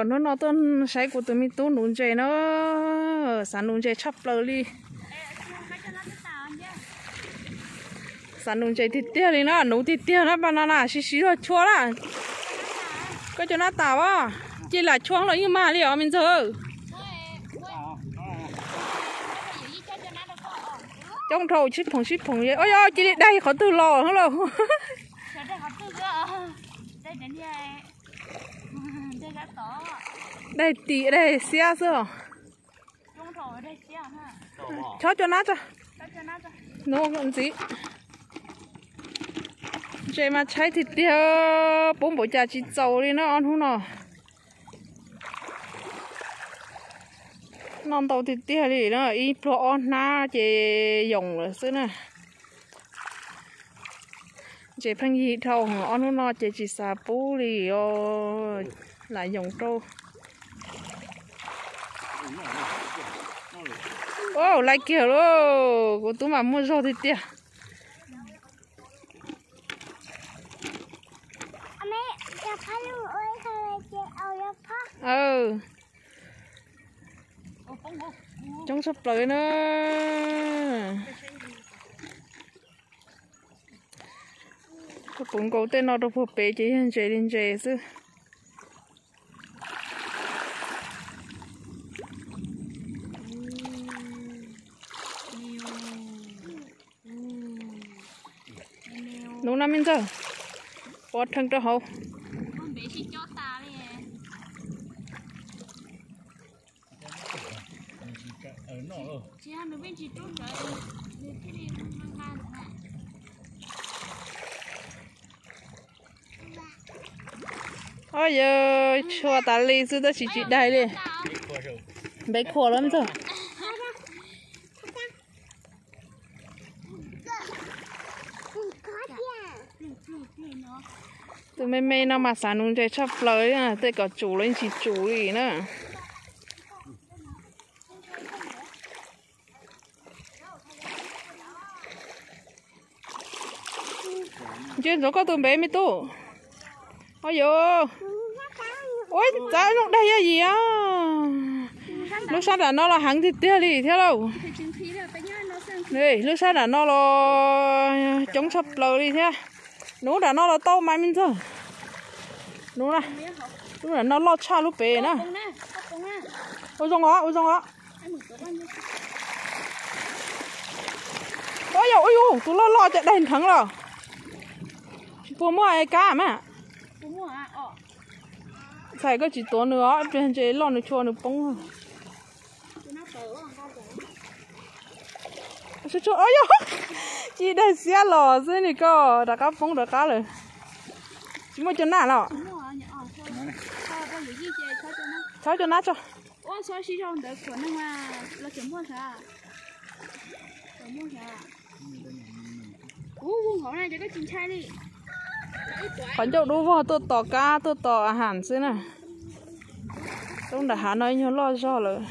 Hnub no tuaj saib kuv tus me tub nuv ntses na, xav nuv ntses tshaj plaws li. Xav nuv ntses tiag tiag li na, nuv tiag tiag na, pas no na sib sib luag chua na. Koj cov nab tas as, cia lam chua los yeej mag li os me ntxawg. Coob dhau sib phoom sib phoom, ua yog cia li daig qhov twg los lawm. Daig tim daig xiab xwb os. Chob cov nab tso. Nuv ntxiv. Ntses mas tshaib tiag tiag, pub npaum cas tsis txaus li na ob hnub no. Noj ntau tiag tiag li na, ib pluag ob hnab ces yoos lawm xwb na. Ntses pheej yig dhau, ob hnub no ces tsis xav pub li os, lam yoos rau. Laiv kiag lauj, kuv tub mas muaj zog tiag tiag. Coob tshaj plaws na. Kuv nkaus tej no rau puag pem ces yog ntses li ntses xwb. Nuv no me ntxawg, pov rhees rau hauv. Ob, yawg tshua tas li xwb tab sis tsis daig li. Npev khuam lawm me ntxawg. Tus me me no mas xav nuv ntses tshaj plaws, tej kom tsum los yeej tsis tsum li na. Nce ntsoov koj tus npev me tub. Au yawg, ua txav zoo daig yaj yim os. Lub sab nram no los heev tiag tiag li thiab lauj. Lub sab nram no los coob tshaj plaws li thiab. Nuv nram no los tau mas me ntxawg. Nuv na, lub nram no loj tshaj lub pem na. Ua zoo os, ua zoo os. Ua yog, ua yog tus loj loj cas daig nrheev los. Puas muaj kab mas? Txhais koj tsis tuav nws os, pliag ntses loj nws tshua nws poob. Yog, ci daig xiab los xwb ni koj, rov qab poob rov qab lawm. Tsis muaj cov nab los? Chob cov nab tso. Qhov ncauj dub vog tuaj tos kab tuaj tos a has xwb na. Lub nram hav no ib nyuag loj zog lawm.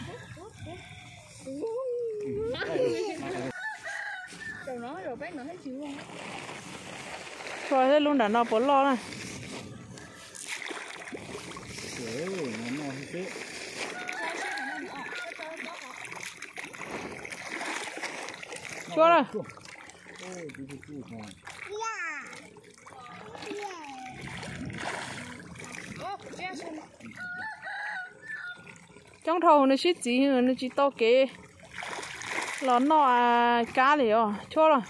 Tshua thiab lub nram no puas loj na. Tshua na. Coob dhau nws sib txiv nws tsis tau kev los noj kab li os, Tshuab los.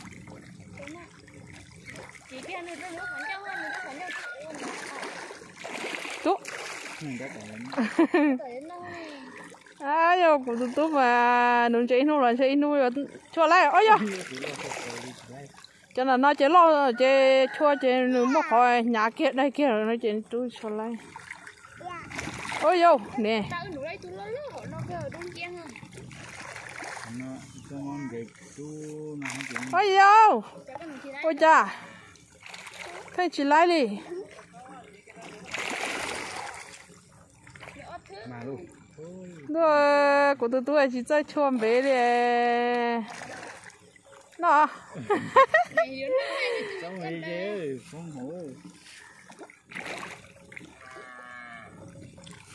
Tub, yog kuv tus tub mas nuv ntses ib hnub los ntshe ib hnub yuav Tshuab laib os yog. Cov nram no ces loj ces Tshuab ces nws muaj qhov hnyav kiag daig kiag lawm no ces rub Tshuab laib. Ua yau ne. Ua yau, ua cas pheej tsis laib li. Ntuj, kuv tus tub tsis txawj Tshuab npev li. No.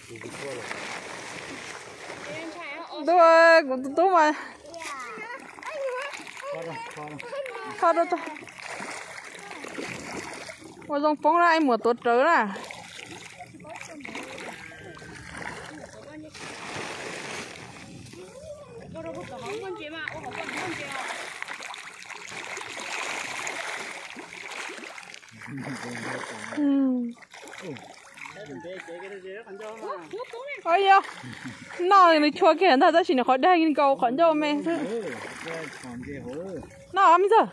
Tub, kuv tus tub mas. Kho rau tso. Ua zoo poob na, ib muam tuav rawv na. Yog, noj nws chua kiag ntag tab sis nws qhov dag nkaus qhov ncauj me xwb. Noj me ntxawg.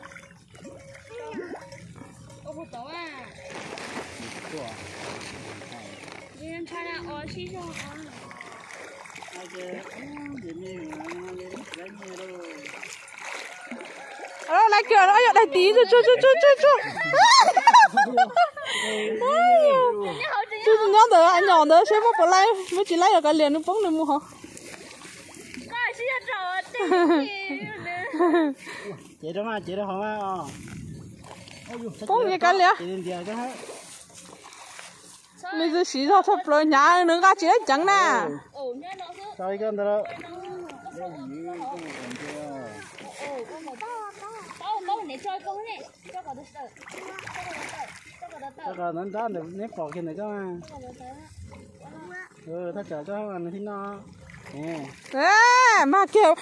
Laiv kiag, yog daig tid, tsuj tsuj tsuj tsuj. Tsuj nyob ntawd, nyom ntawd seb muab puas laib, muab tsis laib los kav liam, nws poob nws mus hov. Cev rau mas, cev rau hov mas. Poob ces kav liam. Nws twb siv zog tshaj plaws hnyav, nws nqa tsis laib ceev na. Nrab nrab ntawd neb pom kiag ntawd koj. Thaj tsam koj nws thiaj noj. Mag kiag.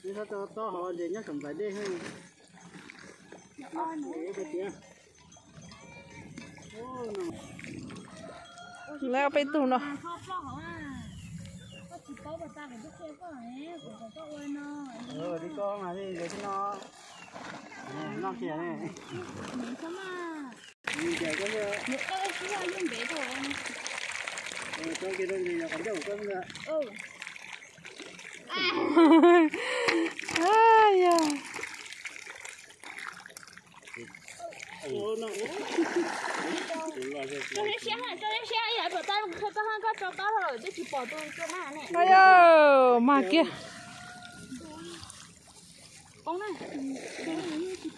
Neb txhob tso tob hauv, nyob saum nplaim dej. Lawv peb tug no. Li koj mas li ntawd xwb no. Noj kiag ne. Nws ncaim koj xwb. Tso kiag rau nqis yog qhov ncauj koj xwb ntag. Mag kiag.